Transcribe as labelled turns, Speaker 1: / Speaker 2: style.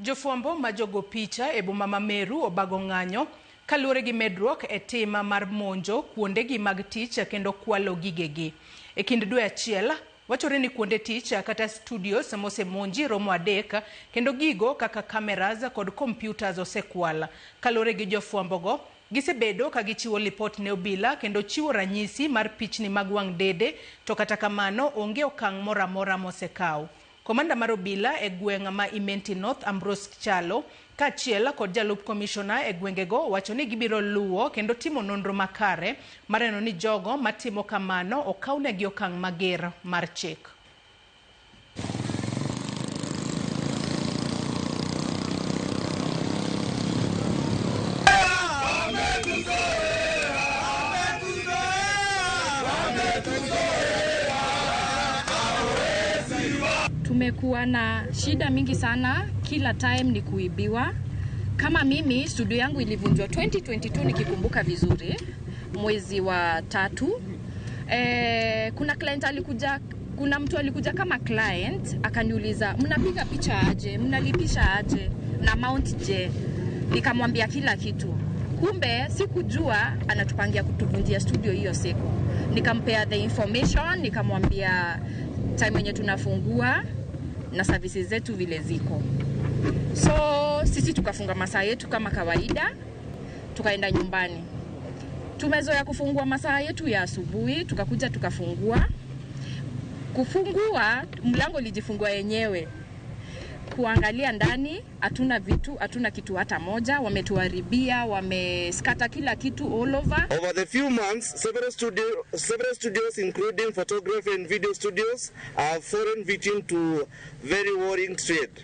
Speaker 1: Jofwambo ma jogo picha e boma ma Meru obago ng'anyo kaluwore gi medruok e tim mar monjo kuondegi mag tich kendo kwalo gigegi. E kind dwe achiel, wachore ni kuonde tich kata studios mosemonji romo 3 kendo gigo kaka cameras kod computers osekwal. Kaluwore gi jofwambogo, gisebedo ka gichiwo lipot ne obila kendo chiwo ranyisi mar pichni mag wang' dede, to kata kamano onge okang' moro amora mosekaw. Komanda mar obila e gweng' ma Imenti North Ambrose Kyalo kaachiel kod jalup komishona e gwengego wacho ni gibiro luwo kendo timo nonro makare mar neno ni jogo matimo kamano okawnegi okang' mager mar chik.
Speaker 2: Tumekuwa na shida mingi sana, kila time ni kuibiwa. Kama mimi studio yangu ilivunjwa 2022 nikikumbuka vizuri, mwezi wa 3. Kuna client alikuja, kuna mtu alikuja kama client akaniuliza, mnapiga picha aje, mnalipisha aje na mount je? Nikamwambia kila kitu. Kumbe sikujua anatupangia kutuvunjia studio hiyo siku. Nikampea the information, nikamwambia time yenye tunafungua na services zetu vile ziko. So sisi tukafunga masaa yetu kama kawaida, tukaenda nyumbani. Tumezoea kufungua masaa yetu ya asubuhi, tukakuja tukafungua. Kufungua mlango ulijifungua yenyewe. Kuangalia ndani hatuna vitu, hatuna kitu hata moja, wametuharibia, wameskata kila kitu all over.
Speaker 3: Over the few months, several studios including photography and video studios are fallen victim to very worrying trade.